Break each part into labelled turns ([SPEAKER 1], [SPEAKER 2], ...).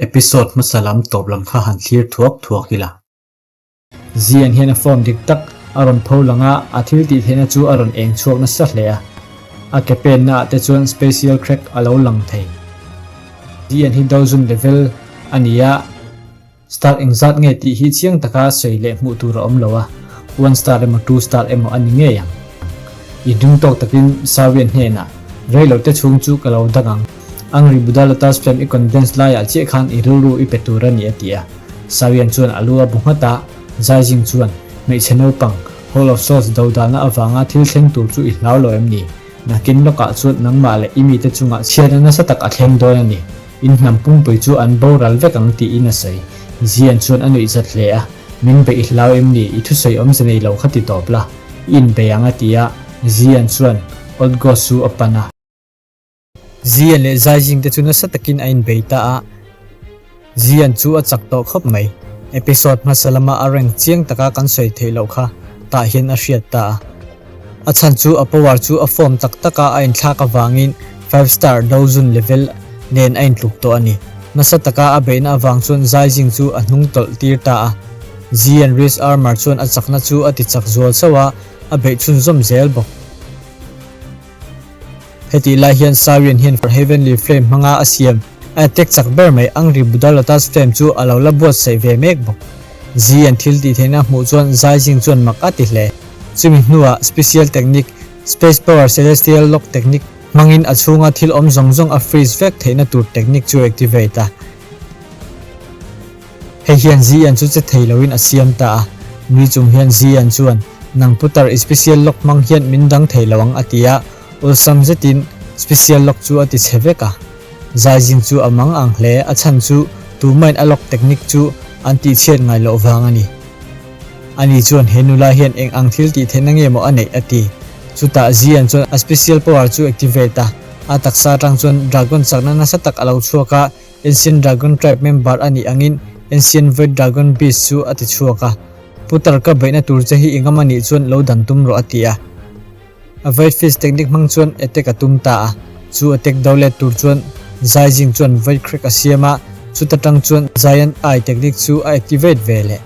[SPEAKER 1] Episode hmasa lam tawp lam kha han thlir thuak thuak ila. Zian hian a form dik tak a rawn pho lang a, a thil tih theihna chu a rawn eng chhuak nasa hle a. A ke penna ah te chuan special crack a lo lang thei. Zian hi dozun level a ni a, star engzat nge tih hi chiang taka sawi leh hmuh tur a awm lo a, one star emaw two star emaw a ni ngei ang. Inring tawk takin Sawian hnenah, Rei lo te chhung chu ka lo dang ang. Angry Buddha Lotus Flame i condense laiah chiah khan i rilru i pe tur a ni a ti a. Sawian chuan a lu a bu nghat a, Zaizing chuan, Hmeichhe naupang, Hall of Souls do dahna avanga thil thleng tur chu i hlau lo em ni? Nakin lawkah chuan nangmah leh i mite chungah chhiatna nasa tak a thleng dawn a ni. In hnam pumpui chu an boral vek ang tiin a sawi. Zian chuan a nuihzat hle a, Min beih i hlau em ni? I thusawi awmze nei lo kha ti tawp la, i inbei ang a ti a, Zian chuan Old Ghost chu a pan a. Zian leh Zaizing te chu nasa takin a inbei ta a, Zian chu a chak tawh khawp mai. Episode hmasa lama a rank chiang taka kan sawi theih loh kha tah hian a hriat ta a. A chhan chu a power chu a form tak taka a inthlak avangin five star dozun level nen a intluk tawh a ni. Nasa taka a beihna avang chuan Zaizing chu a hnung tawlh tir ta a. Zian wrist armor chuan a chakna chu a ti chak zual sauh a, a beih chhunzawm zel bawk. Hetih lai hian Sarian hian Heavenly Flame hmanga a siam a attack chak ber mai Angry Buddha Lotus Flame chu a lo la buatsaih ve mek bawk. Zi an thil tih theihna hmuh chuan Zai Jing chuan mak a ti hle. Chumi hnuah special technique, Space Power Celestial Lock Technique, hmangin a chhunga thil awm zawng zawng a freeze vek theihna tur technique chu activate a. Hei hian Zian chu che thei loin a siam ta a, nui chung hian Zian chuan, Nang putar i special lock hmang hian min dang thei lo ang a ti a, awlsam zetin special lock chu a ti chhe vek a. Zaizing chu a mang ang hle, a chhan chu tumain a lock technique chu an tihchhiat ngai loh vang a ni. Ani chuan he nula hian eng ang thil tih theihna nge maw a neih a ti. Chutah Zian chuan a special power chu activate a, a taksa atang chuan dragon chakna nasa tak a lo chhuak a, Ancient Dragon Tribe member a nih angin Ancient Void Dragon Beast chu a ti chhuak a. Putar ka beihna tur che hi i ngam a nih chuan lo dan tum rawh a ti a. A Void Fist technique hmang chuan attack a tum ta a. Chu attack do let tur chuan Zai Jing chuan Void Crack a siam a, chuta tang chuan Giant Eye technique chu a activate ve leh.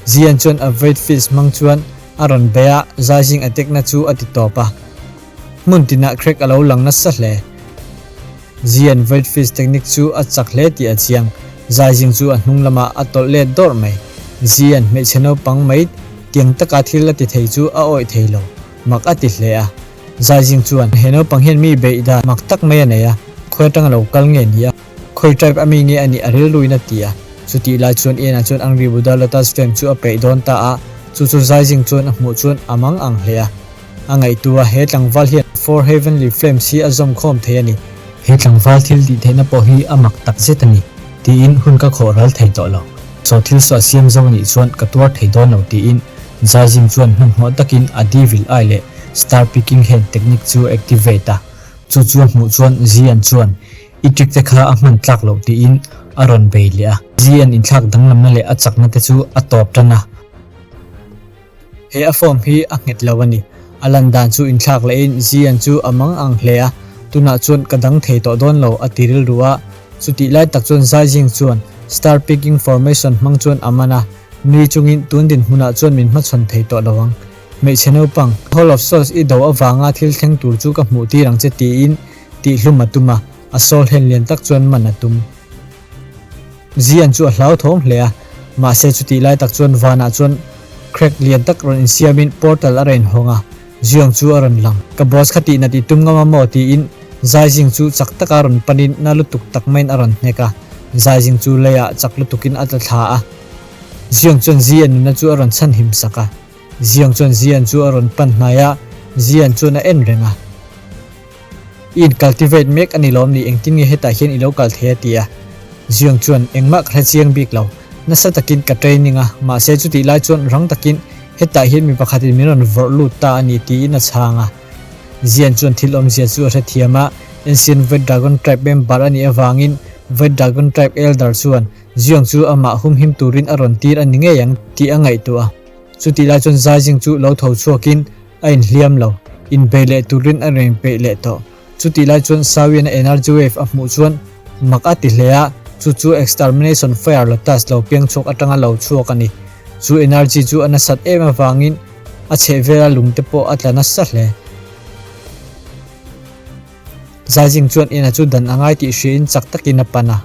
[SPEAKER 1] Zian chuan a Void Fist hmang chuan A rawn bei a, Zaizing attack na chu a ti tawp a. Hmun tinah crack a lo lang nasa hle. Zian Void Fist technique chu a chak hle tih a chiang. Zaizing chu a hnung lamah a tawlh let dawrh mai. Zian hmeichhe naupang mai tiang taka thil a ti thei chu a awih thei lo. Mak a ti hle a. Zaizing chuan, He naupang hian mi beih dan mak tak mai a nei a, khawi atanga lo kal nge ni a? Khawi tribe a mi nge a nih a rilruin a ti a. Chutih lai chuan Ian-a chuan Angry Buddha Lotus Flame chu a peih dawn ta a, chu chu Zaizing chuan a hmuh chuan a mang ang hle a. A ngaihtu a, he tlangval hian Four Heavenly Flames hi a zawm khawm thei a ni. He tlangval thil tih theihna pawh hi a mak tak zet a ni, tiin hun ka khawh ral thei tawh lo. Chaw thil suah siam zo nih chuan ka tuar thei dawn lo tiin Zaizing chuan hmanhmawh takin a Devil Eye leh Star Picking Hand technique chu activate a. Chu chu a hmuh chuan Zian chuan I trick te kha a hman tlak loh tiin a rawn bei leh a. Zian inthlak danglamna leh a chakna te chu a tawp tan a. He a form hi a nghet lo a ni. A lan dan chu inthlak lehin Zian chu a mang ang hle a, tunah chuan ka dang thei tawh dawn lo a ti rilru a. Chutih lai tak chuan Zaijing chuan Star Picking Formation hmang chuan a man a, nui chungin tun dinhmunah chuan min hmachhawn thei tawh lo ang. Hmeichhe naupang, Hall of Souls i do avanga thil thleng tur chu ka hmuh tir ang che tiin Tihhlum a tum a, a sawl hen lian tak chuan man a tum. Zian chu a hlauthawm hle a, mahse chutih lai tak chuan vanah chuan crack lian tak rawn insiamin portal a rawn hawng a, Ziong chu a rawn lang. Ka boss kha tihnat i tum ngam a maw tiin Zaizing chu chak taka rawn panin na lutuk tak maiin a rawn hnek a, Zaizing chu leiah chak lutukin a tla thla a. Ziong chuan Zian nunna chu a rawn chhanhim sak a. Ziong chuan Zian chu a rawn pan hnai a, Zian chuan a en reng a. I in cultivate mek a ni lawm ni engtin nge hetah hian i lo kal thei a ti a. Ziong chuan engmah ka hre chiang bik lo. Nasa takin ka training a, mahse chutih lai chuan rang takin hetah hian mi pakhatin min rawn vawrh lut ta a ni tiin a chhang a. Zian chuan thil awmzia chu a hrethiam a, Ancient Void Dragon Tribe member a nih avangin Void Dragon Tribe Elder chuan Ziong chu amah humhim turin a rawn tir a ni ngei ang tih a ngaihtuah a. Chutih lai chuan Zaizing chu lo tho chhuakin a inhliam lo, inbei leh turin a rawn inpeih leh tawh. Chutih lai chuan Sawian a energy wave a hmuh chuan mak a ti hle a, chu chu Extermination Fire Lotus lo piang chhuak atanga lo chhuak a ni. Chu energy chu a nasat em avangin a chhehvela lungte pawh a tla nasa hle. Zaizing chuan ina chu dan a ngai tih hriain chak takin a pan a.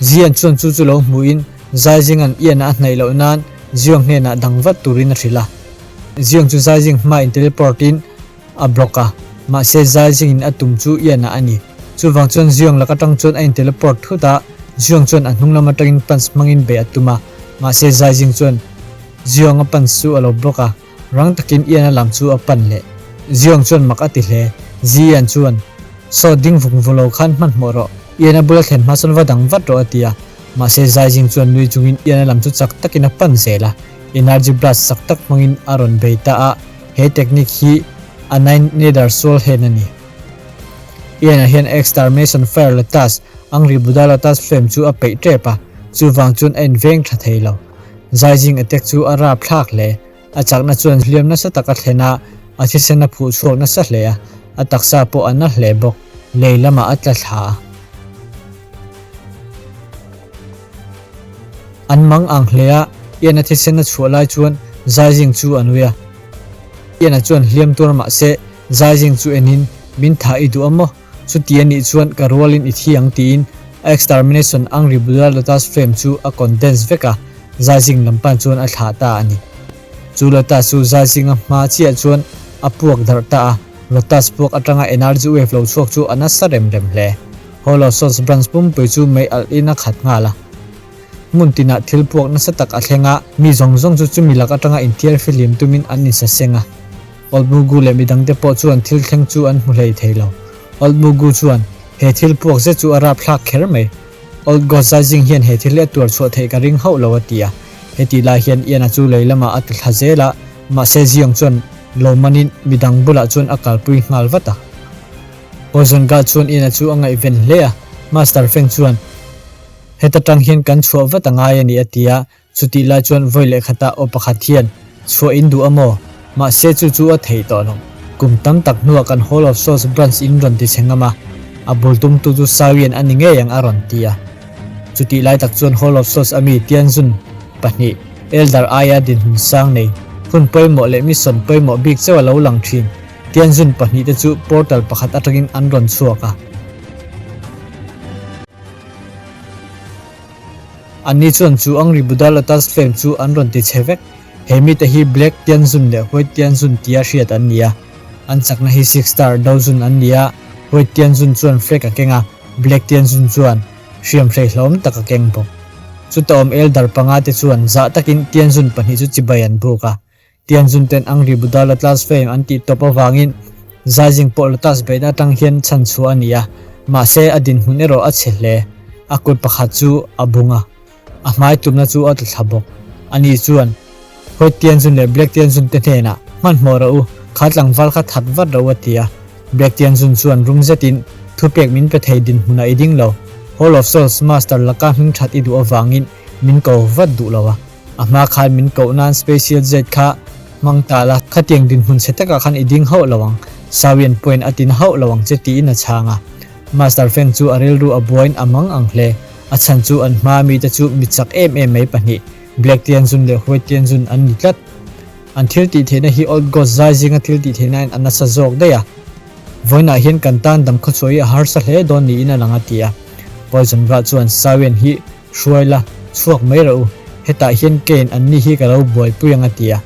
[SPEAKER 1] Zian chuan chu chu lo hmuhin Zaizinga'n Ian-a a hnaih loh nan Ziong hnenah dang vat turin a hrilh a. Ziong chu Zaizing hmain teleport-in a block a, mahse Zaizingin a tum chu Ian-a a ni. Chuvang chuan Ziong lak atang chuan a in-teleport thut a, Ziong chuan a hnung lam atangin punch hmangin beih a tum a, mahse Zaizing chuan Ziong-a punch chu a lo block a. Rang takin Ian-a lam chu a pan leh. Ziong chuan mak a ti hle. Zian chuan, Saw ding vung vu lo khan hmanhmawh rawh. Ian-a bula thlen hma sawn va dang vat rawh a ti a. Mahse Zaizing chuan nui chungin Ian-a lam chu chak takin a pan zel a. Energy blast chak tak hmangin a rawn bei ta a, he technique hi a Nine Nether Soul Hand a ni. Ian-a hian Extermination Fire Lotus, Angry Buddha Lotus Flame chu a peih tep a, chuvang chuan a inveng tha thei lo. Zaizing attack chu a rap thlak hle. A chakna chuan hliam nasa tak a thlen a, a thisen a phuh chhuak nasa hle a, a taksa pawh a na hle bawk. Lei lamah a tla thla a. An mang ang hle a, Ian-a thisen a chhuah lai chuan Zaizing chu a nui a. Ian-a chuan hliam tuar mah se Zaizing chu enin, Min thah i duh a maw? Chuti a nih chuan ka rualin i thi ang tiin a extermination Angry Buddha Lotus Flame chu a condense vek a, Zaizing lam pan chuan a thlah ta a ni. Chu Lotus chu Zaizinga hma chiah chuan a puak darh ta a, Lotus puak atanga energy wave lo chhuak chu a nasa rem rem hle. Hollow Souls branch pumpui chu mei alh in a khat nghal a. Hmun tinah thil puak nasa tak a thleng a, mi zawng zawng chu chumi lak atanga inthiar fihlim tumin an insaseng a. Old Mugu leh midangte pawh chuan thil thleng chu an hmu hlei thei lo. Old Mugu chuan, He thil puak zet chu a rapthlak kher mai. Old God Zaizing hian he thil hi a tuar chhuah theih ka ring hauh lo a ti a. Hetih lai hian Ian-a chu lei lamah a ti thla zel a, mahse Ziong chuan lo manin midang bulah chuan a kalpui nghal vat a. Poison Guard chuan Ian-a chu a ngaihven hle a, Master Feng chuan, Heta tang hian kan chhuah vat a ngai a ni a ti a, Chutih lai chuan vawi leh khatah aw pakhat hian chhuah in duh a maw? Mahse chu chu a theih tawh lo. Kum tam tak hnuah kan Hall of Souls branch in rawn ti chhe ngam a, a bul tumtu chu Sawian a ni ngei ang a rawn ti a. Chutih lai tak chuan Hall of Souls ami Tianzun pahnih, Elder aia dinhmun sang nei, hun pawimawh leh mission pawimawh bik chauh a lo lang thin Tianzun pahnihte chu portal pakhat atangin an rawn chhuak a. Anni chuan chu Angry Buddha Lotus Flame chu an rawn ti chhe vek. He mite hi Black Tianzun leh White Tianzun tia hriat an ni a. An chakna hi Six Star Dozun an ni a, White Tianzun chuan flag a keng a, Black Tianzun chuan hriam hreihlawm tak a keng bawk. Chuta awm Elder panga te chuan zah takin Tianzun pahnih chu chibai an buk a. Tianzun ten Angry Buddha Lotus Flame an tih tawp avangin Zaizing pawh Lotus beihna atang hian chhan chhuah a ni a, mahse a dinhmun erawh a chhe hle. A kut pakhat chu a bung a, a hmai tumna chu a tla thla bawk. Ani chuan White Tianzun leh Black Tianzun te hnenah, Hmanhmawh rawh u, kha tlangval kha that vat rawh u a ti a. Black Tianzun chuan rum zetin, Thupek min pe thei dinhmunah i ding lo. Hall of Souls Master laka hming that i duh avangin min ko vat duh lo a. A hma khan min koh nan Special Jet kha hmang ta la, khatiang dinhmun chhe takah khan i ding hauh lo ang, Sawian pawhin a tin hauh lo ang che tiin a chhang a. Master Feng chu a rilru a buain a mang ang hle. A chhan chu an hmaa mite chu mi chak em em mai pahnih, Black Tianzun leh White Tianzun an ni tlat. An thil tih theihna hi Old God zai zinga thil tih theihnain a nasa zawk daih a. Vawiinah hian kan tan dam khawchhuah hi a harsa hle dawn niin a lang a ti a. Poison Rat chuan Sawian hi Hruai la, chhuak mai rawh u, hetah hian Kane an ni hi ka lo buaipui ang a ti a.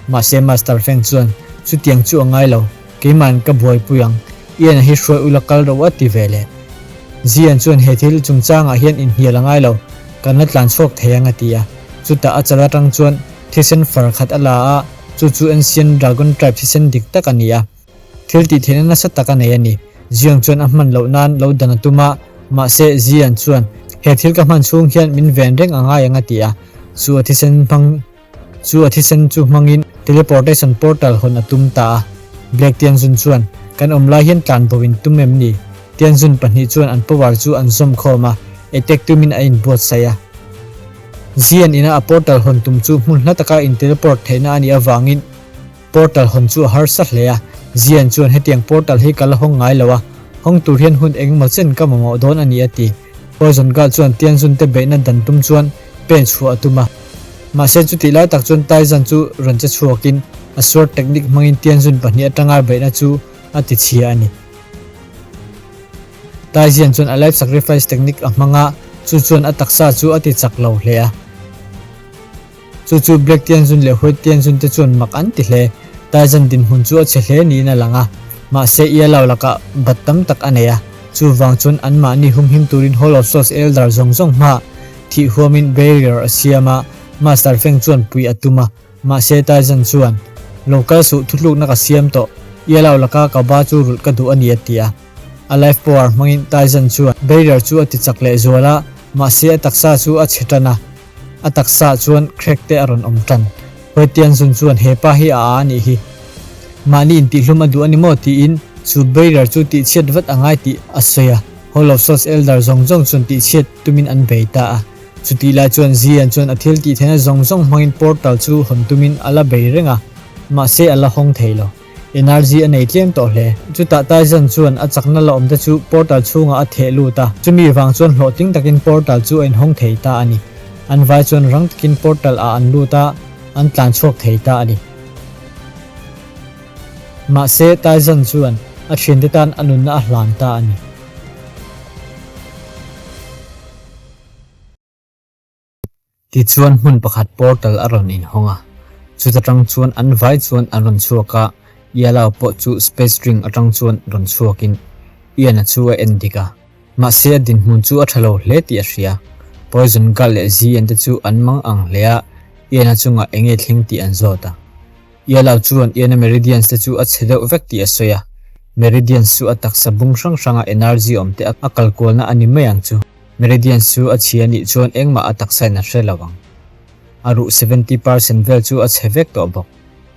[SPEAKER 1] Mahse Master Feng chuan, Chutiang chu a ngai lo, keima'n ka buaipui ang, Ian-a hi hruai ula kal rawh u a ti ve leh. Zian chuan he thil chungchangah hian inhnial a ngai lo, kan la tlan chhuak thei ang a ti a. Chutah a chal atang chuan thisen far khat a la a, chu chu Ancient Dragon Tribe thisen dik tak a ni a. Thil tih theihna nasa tak a nei a ni. Zion chuan a hman loh nan lo dan a tum a, mahse Zion chuan, He thil ka hman chhung hian min ven reng a ngai ang a ti a. Chu a thisen hmang chu a thisen chu hmangin teleportation portal hawn a tum ta a. Black Tianzun chuan, Kan awm lai hian tlan bo in tum em ni? Tianzun pahnih chuan an power chu an zawm khawm a, attack tumin a inbuatsaih a. Zion ina a portal hawn tum chu hmun hla taka in teleport theihna a nih avangin, Portal hawn chu a harsa hle a, Zian chuan hetiang portal hi ka la hawng ngai lo a, hawng tur hian hun engemaw chen ka mamawh dawn a ni a ti. Poison Girl chuan Tianjun te beihna dan tum chuan pen chhuah a tum a. Mahse chutih lai tak chuan Taizan chu rawn che chhuakin a sword technique hmangin Tianjun pahnih atanga beihna chu a ti chhia a ni. Taizian chuan a life sacrifice technique a hmang a, chu chuan a taksa chu a ti chak lo hle a. Chu chu Black Tianjun leh White Tianjun te chuan mak an ti hle. Taizan dinhmun chu a chhe hle niin a lang a, mahse Ialao lakah bat tam tak a nei a, chuvang chuan anmahni humhim turin Hall of Souls Elder zawng zawng hmaah thih huamin barrier a siam a, Master Feng chuan puih a tum a, mahse Taizan chuan, Lo kal suh, thutlukna ka siam tawh, Ialao laka ka ba chu rulh ka duh a ni a ti a. A life power hmangin Taizan chuan barrier chu a ti chak leh zual a, mahse a taksa chu a chhe tan a. A taksa chuan crack te a rawn awm tan. Huaitian zun chuan he pa hi a a anih hi. Mahni intihlum a duh a ni maw tiin chu barrier chu tihchhiat vat a ngai tih a sawi a. Hall of Souls Elder zawng zawng chuan tihchhiat tumin an bei ta a. Chutih lai chuan Zian chuan a thil tih theihna zawng zawng hmangin portal chu hawn tumin a la bei reng a, mahse a la hawng thei lo. Energy a nei tlem tawh hle. Chutah Tyson chuan a chakna la awmte chu portal chhungah a theh lut a, chumi vang chuan hlawhtling takin portal chu a inhawng thei ta a ni. An vai chuan rang takin portal ah an lut a, an tlan chhuak thei ta a ni. Mahse, Tyson chuan a thiante tan a nunna a hlan ta a ni. Tichuan hmun pakhat portal a rawn inhawng a, chuta tang chuan an vai chuan an rawn chhuak a, Yalao pawh chu space ring atang chuan rawn chhuakin Ian-a chu a en dik a. Mahse a dinhmun chu a tha lo hle tih a hria. Poison Girl leh Zn te chu an mang ang hle a, Ian-a chungah enge thleng tih an zawt a. Yalao chuan Ian-a meridians te chu a chhe deuh vek tih a sawi a, meridians chu a taksa bung hrang hranga energy awm te a kalkualna a ni mai ang chu. Meridians chu a chhia nih chuan engmah a taksain a hre lo ang. A ruh 70% vel chu a chhe vek tawh bawk.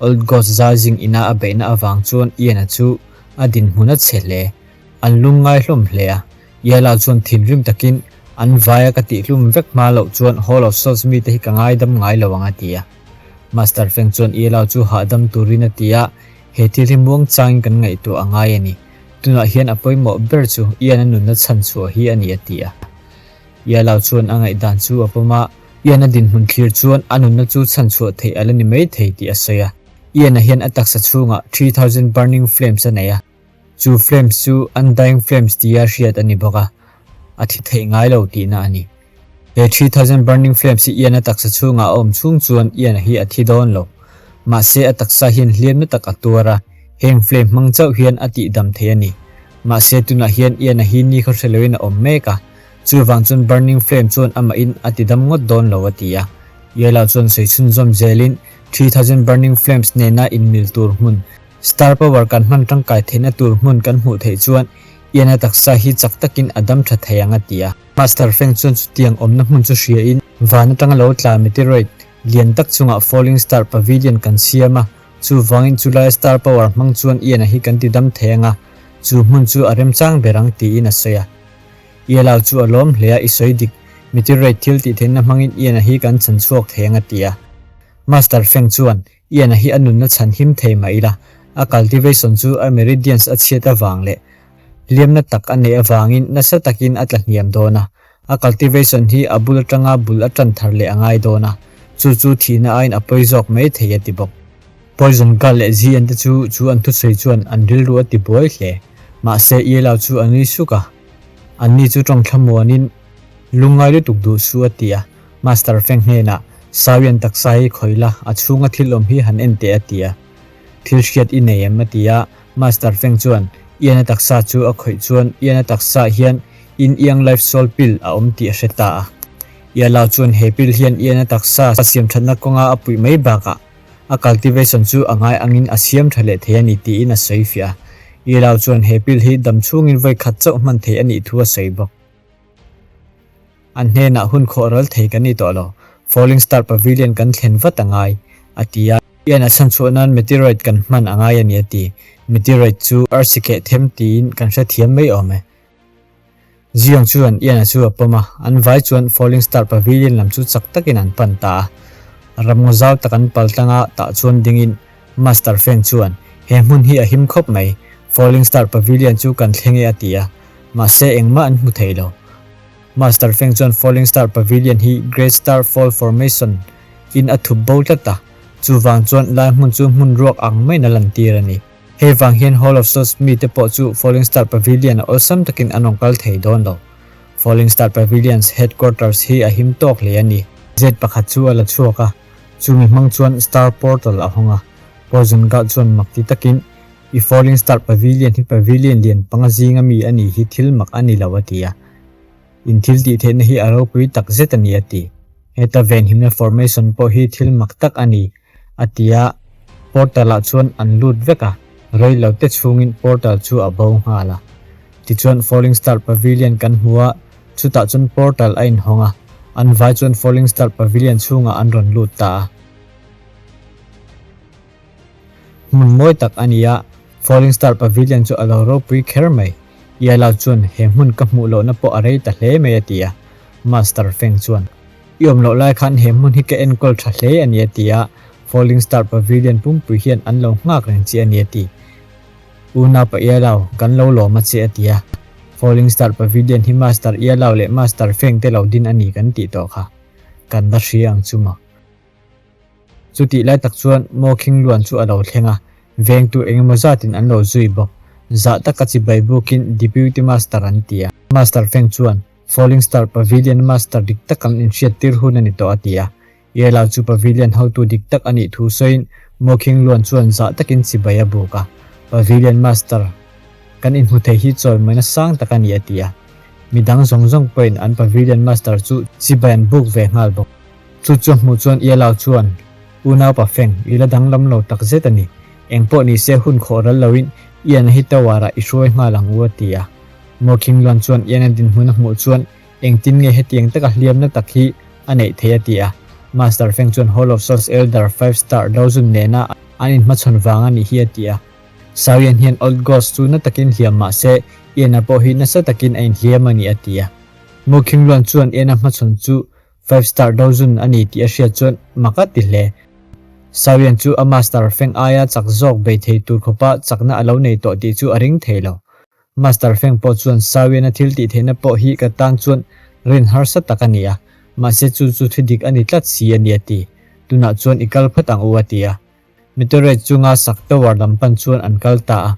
[SPEAKER 1] Old Ghost Zazing ina a beihna avang chuan Ian-a chu a dinhmun a chhe hle. An lung ngai hlawm hle a. Yala chuan thinrim takin, An vaia ka tihhlum vek hma loh chuan Hall of Souls mite hi ka ngaidam ngai lo ang a ti a. Master Feng chuan Yala chu hahdam turin a ti a, He thil hi muangchangin kan ngaihtuah a ngai a ni. Tunah hian a pawimawh ber chu Ian-a nunna chhan chhuah hi a ni a ti a. Ialau chuan a ngaihdan chu a pawm a, Ian-a dinhmun thlir chuan a nunna chu chhan chhuah theih a la ni mai thei tih a sawi a. Ian-a hian a taksa chhungah 3000 burning flames a nei a, chu flames chu undying flames tia hriat a ni bawk a, a thi theih ngai lo tihna a ni. He 3000 burning flames hi Ian-a taksa chhungah a awm chhung chuan Ian-a hi a thi dawn lo. Mahse a taksa hian hliamna tak a tuar a, heng flame hmang chauh hian a tihdam thei a ni. Mahse tunah hian Ian-a hi ni khaw hre loin a awm mek a, chuvang chuan burning flame chuan amahin a tidam ngawt dawn lo a ti a. Yellow chuan sawi chhunzawm zelin 3000 burning flames nena inmil tur hmun Star power kan hman tangkai theihna tur hmun kan hmuh theih chuan Ian-a taksa hi chak takin a dam tha thei ang a ti a. Master Feng chuan chutiang awmna hmun chu hriain van atanga lo tla meteoroid lian tak chungah Falling Star Pavilion kan siam a, chuvangin chulaia star power hmang chuan Ian-a hi kan ti dam thei ang a, chu hmun chu a remchang ber ang tiin a sawi a. Ialao chu a lawm hle a, i sawi dik, meteoroid thil tih theihna hmangin Ian-a hi kan chhan chhuak thei ang a ti a. Master Feng chuan Ian-a hi a nunna chhan him thei mah ila, a cultivation chu a meridians a chhiat avang leh hliamna tak a neih avangin nasa takin a tla hniam dawn a, a cultivation hi a bul atanga bul a tan thar leh a ngai dawn a, chu chu thihna aiin a pawi zawk mai thei a ti bawk. Poison Girl leh Zian te chu chu an thusawi chuan an rilru a ti buai hle. Mahse Yelao chu a nui suk a, anni chu tawng thlamuanin lungngai lutuk duh suh a ti a, Master Feng hnenah, Sawian taksa hi khawi la, a chhunga thil awm hi han en teh a ti a. Thil hriat i nei em? a ti a, Master Feng chuan Ian-a taksa chu a khawih chuan Ian-a taksaah hian Yin Yang Life Soul Pill a awm tih a hre ta a. Ia Lao chuan he pill hian Ian-a taksa a siam thatna kawnga a puih mai bakah a cultivation chu a ngai angin a siam tha leh thei a ni tiin a sawi fiah a. Ia Lao chuan he pill hi dam chhungin vawi khat chauh hman theih a nih thu a sawi bawk. An hnenah hun khawh ral thei kan ni tawh lo, Falling Star Pavilion kan thlen vat a ngai, a ti a. Ian a chhan chhuah nan meteoroid kan hman a ngai a ni a ti. Meteoroid chu arsi keh them tiin kan hrethiam mai awm e. Ziyong chuan Ian-a chu a pawm a, an vai chuan Falling Star Pavilion lam chu chak takin an pan ta a. Ramngaw zau tak an pal tlang a, tah chuan dingin Master Feng chuan. He hmun hi a him khawp mai, Falling Star Pavilion chu kan thleng e a ti a, mahse engmah an hmu thei lo. Master Feng chuan Falling Star Pavilion hi Great Star Fall Formation in a thup bo tlat a, chuvang chuan lai hmun chu hmun ruak ang maiin a lantir a ni. Hei vang hian Hall of Souls mite pawh chu Falling Star Pavilion a awlsam takin an rawn kal thei dawn lo. Falling Star Pavilion's headquarters hi a him tawk hle a ni. Jet pakhat chu a la chhuak a, chumi hmang chuan Star Portal a hawng a. Poison Guard chuan mak ti takin, I Falling Star Pavilion hi pavilion lian panga zinga mi a nih hi thil mak a ni lo a ti a. In thil tih theihna hi a ropui tak zet a ni a ti. Heta venhimna formation pawh hi thil mak tak a ni a ti a. Portal ah chuan an lut vek a, rei lo te chhungin portal chu a bo nghal a. Tichuan Falling Star Pavilion kan hmu a, chutah chuan portal a inhawng a, an vai chuan Falling Star Pavilion chhungah an rawn lut ta a. Hmun mawi tak a ni a, Falling Star Pavilion chu a lo ropui kher mai. Yellow chuan he hmun ka hmuh lohna pawh a rei ta hle mai a ti a. Master Feng chuan, I awm loh lai khan he hmun hi ka enkawl tha hle a ni a ti a, Falling Star Pavilion pumpui hian an lo nghak reng che a ni a ti. Unaupa Yellow, kan lo lawm a che a ti a. Falling Star Pavilion hi Master Yellow leh Master Feng te lo din a ni kan tih tawh kha. Kan la hria ang chu maw? Chutih lai tak chuan Mo Khing Luan chu a lo thleng a, vengtu eng emaw zatin an lo zui bawk. Zah taka chibai bukin Deputy Master an ti a. Master Feng chuan, Falling Star Pavilion Master dik tak an inhriat tir hun a ni tawh a ti a. Yellow chu Pavilion hotu dik tak a nih thu sawiin Mo Khing Luan chuan zah takin chibai a buk a. Pavilion Master kan inhmu thei hi chawimawina sang tak a ni a ti a. Midang zawng zawng pawhin an Pavilion Master chu chibai an buk ve nghal bawk. Chu chu a hmuh chuan Yellow chuan, Unaupa Feng, i la danglam lo tak zet a ni. Eng pawh ni se hun khawh ral loin Ian-a hi tower-ah i hruai nghal ang u a ti a. Mo Khingluan chuan Ian-a dinhmun a hmuh chuan engtin nge hetiang taka hliamna tak hi a neih theih a ti a. Master Feng chuan Hall of Souls Elder Five Star Dozun nena an inhmachhawn vang a nih hi a ti a. Sao Ian hian Old Ghost chu na takin hliam mah se Ian-a pawh hi nasa takin a inhliam a ni a ti a. Mo Khingluan chuan Ian-a hmachhawn chu Five Star Dozun a ni tih a hriat chuan mak a ti hle. Sawian chu a master feng aia chak zawk bei thei tur khawpa chakna a lo nei tawh tih chu a ring thei lo. Master feng pawh chuan Sawian-a thil tih theihna pawh hi ka tan chuan rin harsa tak a ni a, mahse chu chu thu dik a ni tlat si a ni a ti. Tunah chuan i kal phawt ang u a ti a. Meteorite chunga sak tower lam pan chuan an kal ta a.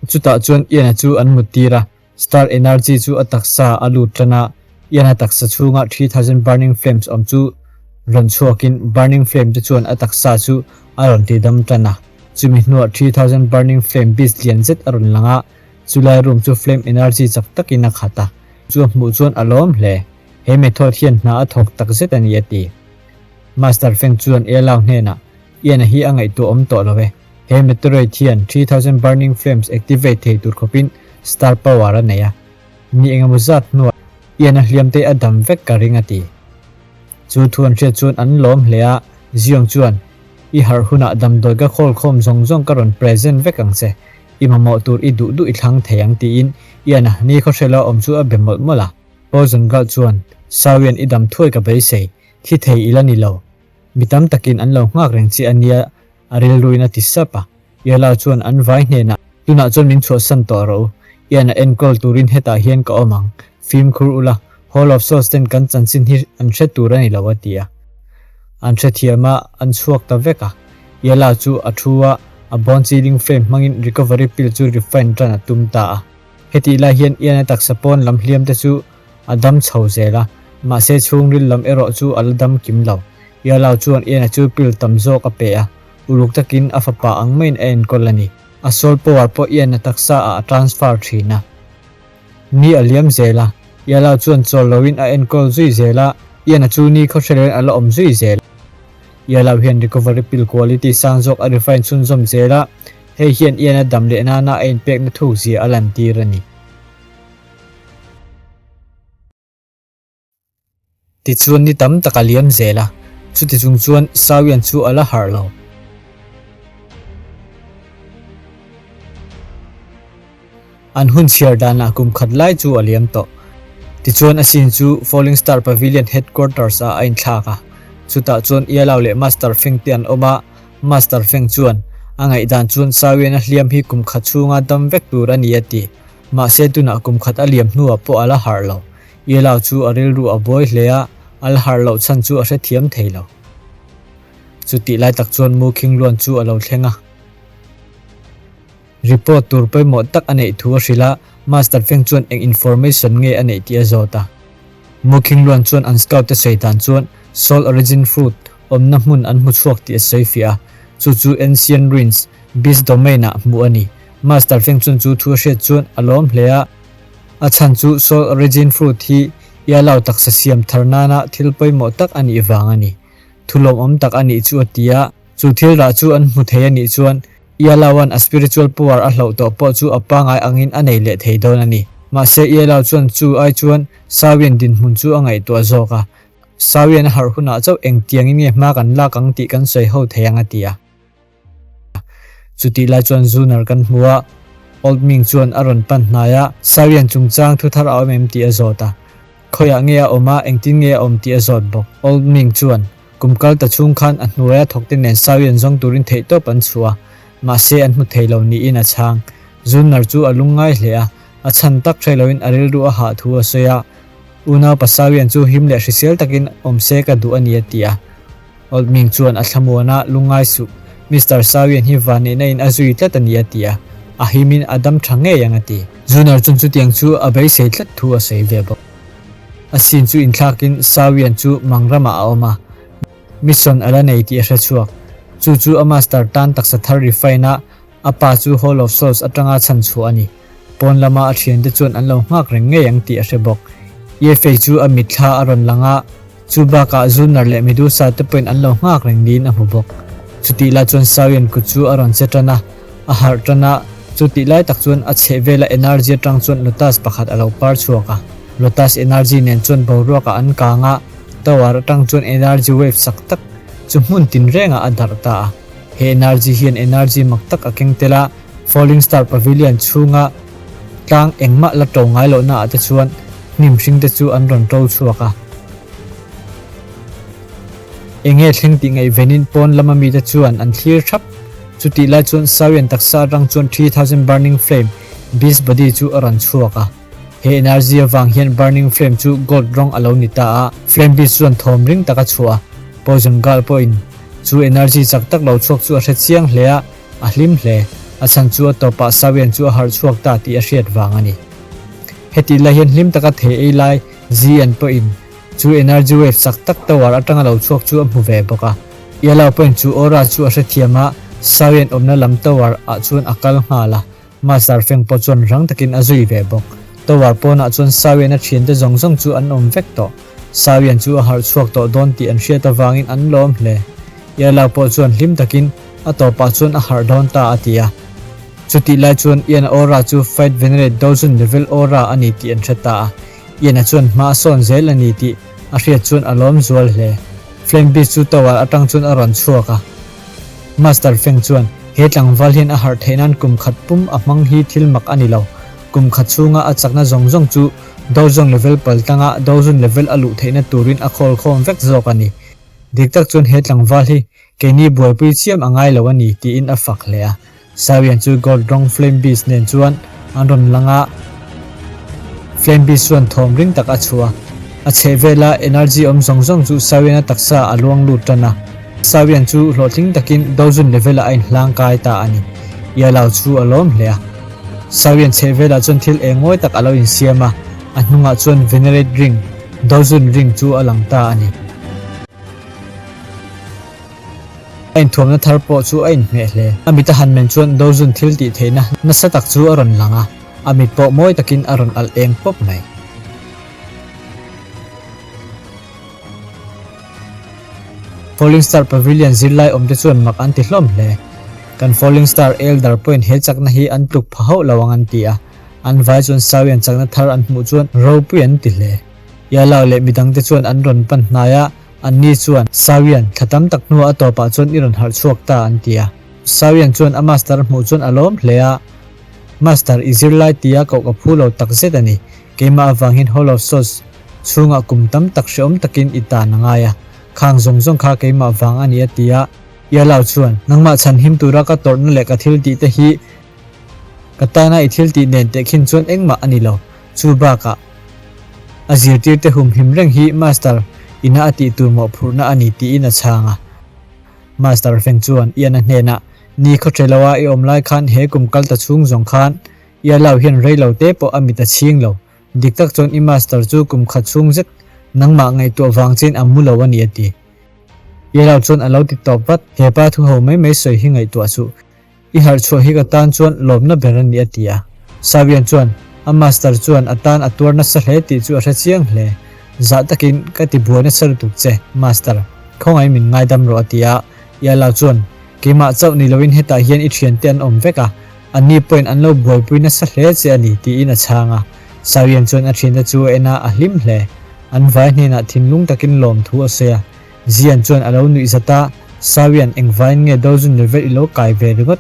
[SPEAKER 1] Chutah chuan Ian-a chu an muttir a, Star Energy chu a taksa a lut tan a, Ian-a taksa chhunga 3000 burning flames awm chu rawn chhuakin burning flame te chuan a taksa chu a rawn ti dam tan a. Chumi hnuah 3000 burning flame beast lian zet a rawn lang a, chulai room chu flame energy chak takin a khat a. Chu a hmuh chuan a lawm hle. He method hian hna a thawk tak zet a ni a ti. Master Feng chuan Elau hnenah, Ian-a hi a ngaihtuah awm tawh lo e. He meteoroid hian 3000 burning flames activate thei tur khawpin star power a nei a. Ni engemaw zat hnuah Ian-a hliamte a dam vek ka ring a ti. Chu thu an hriat chuan an lawm hle a, Ziong chuan, I harh hunah damdawi ka khawl khawm zawng zawng ka rawn present vek ang che. I mamawh tur i duh duh i thlang thei ang tiin Ian-a ni khawhrela awm chu a be mawlh mawlh a. Poison Girl chuan, Sawian i dam thuai ka beisei, thi thei i la ni lo. Mi tam takin an lo nghak reng che a nia a rilruin a ti sap a. Yala chuan an vai hnenah, Tunah chuan min chhuahsan tawh rawh u. Ian a enkawl turin hetah hian ka awm ang. Fimkhur ula, Hall of Souls ten kan chanchin hi an hre tur a ni lo a ti a. An hrethiam a, an chhuak ta vek a. Yala chu a thu a, a bone chilling frame hmangin recovery pill chu refine tan a tum ta a. Hetih lai hian Ian a taksa pawn lam hliam te chu a dam chho zel a, mahse chhungril lam erawh chu a la dam kim lo. Yalao chuan Ian-a chu pill tam zawk a pe a, uluk takin a fapa ang maiin a enkawl a ni. A soul power pawh Ian-a taksa ah a transfer thin a. Ni a liam zel a, Yalao chuan chawl loin a enkawl zui zel a, Ian-a chu ni khawhre loin a la awm zui zel. Yalao hian recovery pill quality sang zawk a refine chhunzawm zel a, hei hian Ian-a dam leh nana a inpekna thuk zia a lantir a ni. Tichuan ni tam tak a liam zel a, chuti chung chuan Sawian chu a la harh lo. An hun chhiar danah kum khat lai chu a liam tawh. Tichuan a scene chu Falling Star Pavilion Headquarters ah a inthlak a, chutah chuan Yellow leh Master Feng te an awm a, Master Feng chuan. A ngaihdan chuan Sawian a hliam hi kum khat chhunga dam vek tur a ni a ti. Mahse tunah kum khat a liam hnuah pawh a la harh lo. Yelao chu a rilru a buai hle a, a la harh loh chhan chu a hrethiam thei lo. Chutih lai tak chuan Mu Khingluan chu a lo thleng a. Report tur pawimawh tak a neih thu a hrilh a, Master Feng chuan eng information nge a neih tih a zawt a. Mu Khingluan chuan an scout te sawi dan chuan Soul Origin Fruit awmna hmun an hmu chhuak tih a sawi fiah a, chu chu Ancient Ruins, Beast Domain ah hmuh a ni. Master Feng chuan chu thu a hriat chuan a lawm hle a, a chhan chu Soul Origin Fruit hi Yalao taksa siam thar nana thil pawimawh tak a nih vang a ni. Thu lawmawm tak a nih chu a ti a, chu thil rah chu an hmu thei a nih chuan Yalao-a'n a spiritual power a hloh tawh pawh chu a pangai angin a nei leh thei dawn a ni. Mahse Yalao chuan chu ai chuan Sawian dinhmun chu a ngaihtuah zawk a, Sawian a harh hunah chauh engtiangin nge hma kan lak ang tih kan sawi ho thei ang a ti a. Chutih lai chuan Zunar kan hmu a, Old Ming chuan a rawn pan hnai a, Sawian chungchang thu thar a awm em tih a zawt a. Khawiah nge a awm a, engtin nge a awm tih a zawt bawk. Old Ming chuan, Kum kal ta chhung khan a hnuaia thawkte nen Sawian zawng turin theihtawp an chhuah a, mahse an hmu thei lo niin a chhang. Zunar chu a lungngai hle a, a chhan tak hre loin a rilru a hah thu a sawi a, Unau pa Sawian chu him leh hrisel takin awm se ka duh a ni a ti a. Old Ming chuan a thlamuan a, Lungngai suh, Mister Sawian hi vanneihna in a zui tlat a ni a ti a, a himin a dam tha ngei ang a ti. Zunar chuan chutiang chu a beisei tlat thu a sawi ve bawk. A sin chu inthlakin Sawian chu mang ramah a awm a, mission a la nei tih a hre chhuak. Chu chu a master tan taksa thar refine a, A pa chu Hall of Souls atanga chhan chhuah a ni. Pawn lama a thiante chuan an lo nghak reng ngei ang tih a hre bawk. Yefei chu a mitthla a rawn lang a, chu bakah Zunar leh Medusa te pawhin an lo nghak reng niin a hmu bawk. Chutih lai chuan Sawian kut chu a rawn che tan a, a harh tan a, chutih lai tak chuan a chhehvela energy atang chuan Lotus pakhat a lo par chhuak a. Lotus energy nen chuan boruakah an kang a, tower atang chuan energy wave chak tak chu hmun tinrengah a darh ta a. He energy hian energy mak tak a keng tel a, Falling Star Pavilion chhunga tlang engmah la to ngai lohna ah te chuan hnim hring te chu an rawn to chhuak a. Enge thleng tih ngaihvenin pawn lama mite chuan an thlir thap. Chutih lai chuan Sawian taksa atang chuan 3000 Burning Flame Beast Body chu a rawn chhuak a. He energy avang hian Burning Flame chu gold rawng a lo ni ta a, Flame Beast chuan thawm ring tak a chhuah a, Poison Girl pawhin chu energy chak tak lo chhuak chu a hre chiang hle a, a hlim hle. A chhan chu a tawpah Sawian chu a harh chhuak ta tih a hriat vang a ni. Hetih lai hian hlim taka thei ei lai Zian pawhin chu energy wave chak tak tower atanga lo chhuak chu a hmu ve bawk a. Yellow pawhin chu aura chu a hrethiam a, Sawian awmna lam tower ah chuan a kal nghal a. Master Feng pawh chuan rang takin a zui ve bawk. Tower pawnah chuan Sawian a thiante zawng zawng chu an awm vek tawh. Sawian chu a harh chhuak tawh dawn tih an hriat avangin an lawm hle. Yellow pawh chuan hlim takin a tawpah chuan a harh dawn ta a ti a. Chutih lai chuan Ian-a aura chu Fight Venerate Dozun level aura a ni tih an hre ta a. Ian-a chuan hma a sawn zel a ni tih a hriat chuan a lawm zual hle. Flame Beast chu tower atang chuan a rawn chhuak a. Master Feng chuan, He tlangval hian a harh theih nan kum khat pum a hmang hi thil mak a ni lo. Kum khat chhunga a chakna zawng zawng chu Dozong level pal tanga Dozun level a luh theihna turin a khawl khawm vek zawk a ni. Dik tak chuan he tlangval hi keini buaipui chiam a ngai lo a ni, tiin a fak hle a. Sawian chu Gold rawng Flame Beast nen chuan an rawn lang a, Flame Beast chuan thawm ring tak a chhuah a, a chhehvela energy awm zawng zawng chu Sawiana taksa a luang lut tan a. Sawian chu hlawhtling takin Dozun level ah a inhlang kai ta a ni. Yalao chu a lawm hle a. Sawian chhehvelah chuan thil eng ngawi tak a lo insiam a, a hnungah chuan Venerate Ring, Dozun Ring chu a lang ta a ni. A inthuamna thar pawh chu a inhmeh hle. A mit a han men chuan Dozun thil tih theihna nasa tak chu a rawn lang a, a mit pawh mawi takin a rawn alh eng pawp mai. Falling Star Pavilion zirlai awmte chuan mak an ti hlawm hle. Kan Falling Star Elder pawhin he chakna hi an tluk pha hauh lo ang an ti a, an vai chuan Sawian chakna thar an hmuh chuan ropui an ti hle. Yalao leh midangte chuan an rawn pan hnai a, Anni chuan, Sawian, thla tam tak hnuah a tawpah chuan i rawn harh chhuak ta, an ti a. Sawian chuan a master hmuh chuan a lawm hle a, Master, i zirlai tia koh ka phu lo tak zet a ni. Keimah avang hian Hall of Souls chhungah kum tam tak hrehawm takin i tan a ngai a. Khang zawng zawng kha keimah vang a ni, a ti a. Ialau chuan, Nangmah chhanhim tura ka tawrhna leh ka thil tih te hi ka tana i thil tih nen tehkhin chuan engmah a ni lo. Chu bakah, a zirtirte humhim reng hi Master ina a tih tur mawhphurhna a ni tiin a chhang a. Master Feng chuan Ian-a hnenah, Ni khawṭhe loa i awm lai khan he kum kal ta chhung zawng khan Ialau hian rei lo te pawh a mit a chhing lo. Dik tak chuan i Master chu kum khat chhung zet nangmah ngaihtuah vang chein a mu lo a ni a ti. Ialau chuan a lo ti tawp vat, He pa thu ho mai mai sawi hi ngaihtuah suh. I harh chhuah hi ka tan chuan lawmna ber a ni a ti a. Sawian chuan a master chuan a tan a tuar nasa hle tih chu a hre chiang hle. Zah takin ka ti buai nasa lutuk che, master. Khawngaih min ngaidam rawh a ti a. Ialau chuan, Keimah chauh ni loin hetah hian i thiante an awm vek a, anni pawhin an lo buaipui nasa hle che a ni tiin a chhang a. Sawian chuan a thiante chu a en a, a hlim hle. An vai hnenah thinlung takin lawmthu a sawi a. Zian chuan a lo nuih zat a, Sawian, engvaiin nge dozun level i lo kai ve ringawt?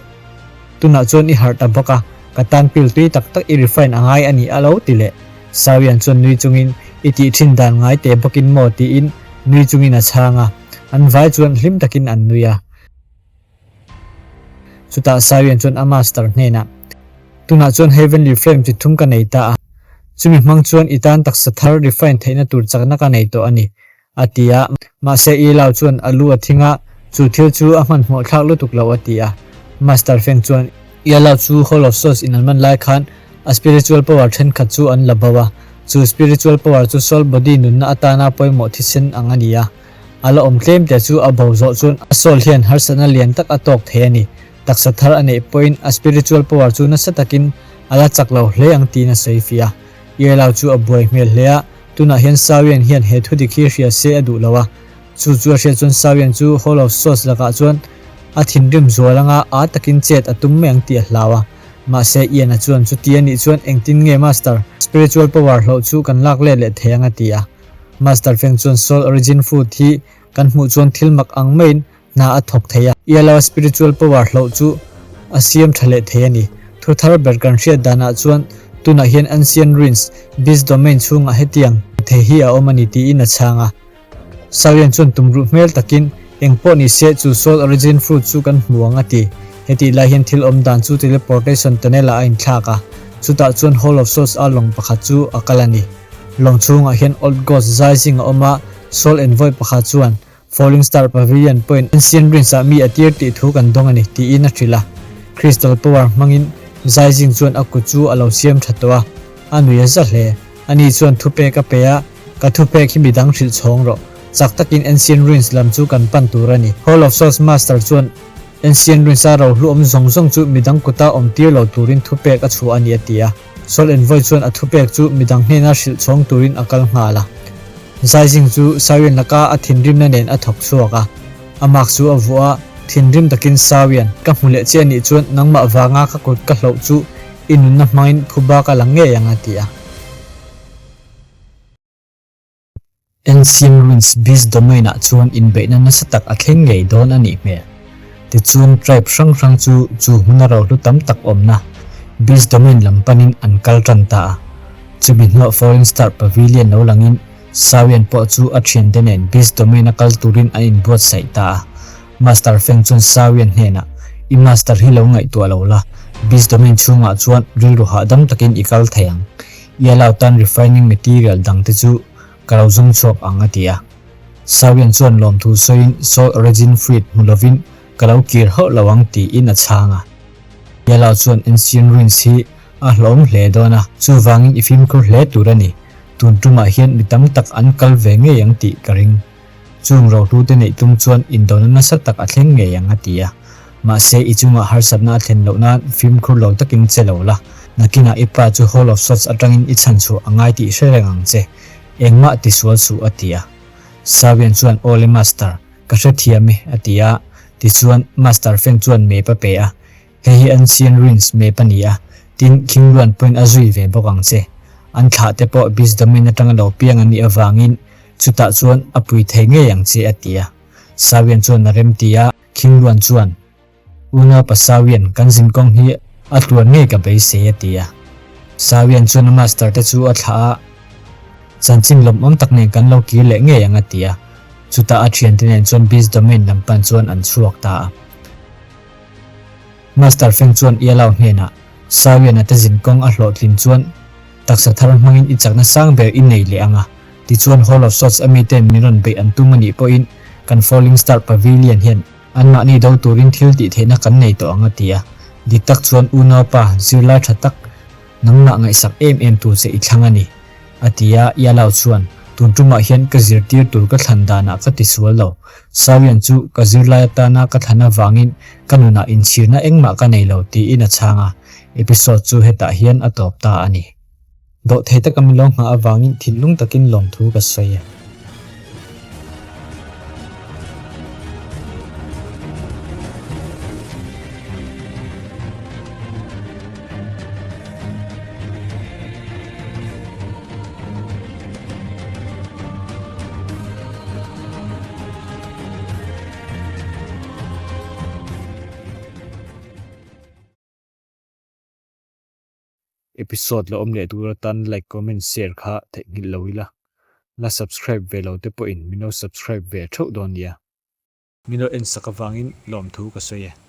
[SPEAKER 1] Tunah chuan i harh ta bawk a, ka tan pil tui tak tak i refine a ngai a ni a lo ti leh. Sawian chuan nui chungin, I tih thin dan ngai teh bawkin maw? tiin nui chungin a chhang a. An vai chuan hlim takin an nui a. Chutah Sawian chuan a master hnenah, Tunah chuan Heavenly Flame chi thum ka nei ta a, chumi hmang chuan i tan taksa thar refine theihna tur chakna ka nei tawh a ni. A ti a, mahse Ilau chuan a lu a thing a, chu thil chu a hmanhmawh thlak lutuk lo a ti a. Master Feng chuan Ilau chu Hall of Souls in an man lai khan a spiritual power thenkhat chu an la bo a, chu spiritual power chu soul body nunna atana pawimawh thisen ang a ni a, a la awm tlem te chu a bo zawh chuan a soul hian harsatna lian tak a tawk thei a ni. Taksa thar a neih pawhin a spiritual power chu nasa takin a la chak lo hle ang tiin a sawi fiah a. Ilau chu a buai hmel hle a, Tunah hian Sawian hian he thu dik hi hria se a duh lo a, chu chu a hriat chuan Sawian chu Hall of Swords lakah chuan a thinrim zual anga aa takin chet a tum mai ang tih a hlau a. Mahse Ian-a chuan chuti a nih chuan engtin nge Master, spiritual power hloh chu kan lak let leh thei ang a ti a. Master Feng chuan Soul Origin Fruit hi kan hmuh chuan thil mak ang maiin Hna a thawk thei a. Yellow spiritual power hloh chu a siam tha leh thei a ni. Thu thar ber kan hriat danah chuan tunah hian Ancient Ruins, Beast Domain chhungah hetiang thei hi a awm a ni tiin a chhang a. Sarian chuan tumruh hmel takin eng pawh ni se chu Soul Origin Fruit chu kan hmu ang a ti. Hetih lai hian thil awm dan chu teleportation tunnel ah a inthlak a, chutah chuan Hall of Souls a lawng pakhat chu a kal a ni. Lawng chhungah hian Old Ghost zai zing a awm a, Soul Envoy pakhat chuan Falling Star Pavilion pawhin Ancient Ruins ah mi a tir tih thu kan dawng a ni, tiin a hrilh a. Crystal Power hmangin Zaizing chuan a kut chu a lo siam tha tawh a, a nui a za hle. Ani chuan thupek a pe a, Ka thupek hi midang hrilh chhawng rawh. Chak takin Ancient Ruins lam chu kan pan tur a ni. Hall of Souls Master chuan Ancient Ruins a rohlu awm zawng zawng chu midang kuta awm tir lo turin thupek a chhuah a ni a ti a. Soul Envoy chuan a thupek chu midang hnena hrilh chhawng turin a kal nghal a. Zaizing chu Sawian laka a thinrimna nen a thawk chhuak a, a mark chu a vuah a, thinrim takin Sawian, ka hmu leh che anih chuan nangmah vanga ka kut ka hloh chu i nunna hmangin phuba ka la ngei ang a ti a. Ancient Ruins Beast Domain ah chuan inbeihna nasa tak a thleng ngei dawn a nih hmel. Tichuan tribe hrang hrang chu chu hmuna rohlu tam tak awmna Beast Domain lam panin an kal tan ta a. Chumi hnuah Falling Star Pavilion lo langin Sawian pawh chu a thiante nen Beast Domain a kal turin an inbuatsaih ta a. Master Feng chuan Sawian hnenah, I master hi lo ngaihtuah lo la, Beast Domain chhungah chuan rilru hahdam takin i kal thei ang. I allow tan refining material dangte chu ka lo zawng chhuak ang a ti a. Sawian chuan lawmthu sawiin Soul Origin Fruit hmu lovin ka lo kir hauh lo ang tiin a chhang a. Yellow chuan Ancient Ruins hi a hlawm hle dawn a, chuvangin i fimkhur hle tur a ni. Tun tumah hian mi tam tak an kal ve ngei ang tih ka ring. Chung rohlute neih tum chuan indona nasa tak a thleng ngei ang a ti a. Mahse i chungah harsatna a thlen loh nan fimkhur lo takin che lo la. Nakinah i pa chu Hall of Swords atangin i chhanchhuah a ngai tih hre reng ang che. Engmah ti sual suh a ti a. Sawian chuan Aw le Master, ka hrethiam e a ti a. Tichuan Master Feng chuan map a pe a. Hei hi Ancient Ruins map a ni a, tin Khingluan pawhin a zui ve bawk ang che. An thlah te pawh Beast Domain atanga lo piang an nih avangin chutah chuan a pui thei ngei ang che a ti a. Sawian chuan a rem ti a, Khingluan chuan, Unau pa Sawian, kan zinkawng hi a tluan ngei ka beisei a ti a. Sawian chuan a master te chu a thlah a, Chanchin lawmawm tak nen kan lo kir leh ngei ang a ti a. Chutah a thiante nen chuan Beast Domain lam pan chuan an chhuak ta a. Master Feng chuan Yalao hnenah, Sawian-a te zinkawng a hlawhtlin chuan taksa thar hmangin i chakna sang ber i nei leh ang a, tichuan Hall of Swords a miten min rawn beih an tum a nih pawhin kan Falling Star Pavilion hian anmahni do turin thil tih theihna kan nei tawh ang a ti a. Dik tak chuan unaupa zirlai tha tak Nangmah ngaihsak em em tur che i thlang a ni, a ti a, Yalao chuan, Tun tumah hian ka zirtir tur ka thlan danah ka ti sual lo. Sawian chu ka zirlai atana ka thlan avangin ka nunah inchhirna engmah ka nei lo, tiin a chhang a. Episode chu hetah hian a tawp ta a ni. Dawhthei taka min lo nghah avangin thinlung takin lawmthu ka sawi e. Episode la awm leh tur atan like comment share kha theihnghilh lo ila. La subscribe ve lo te pawhin min lo subscribe ve theuh dawn nia. Min lo en sak avangin lawmthu ka sawi e.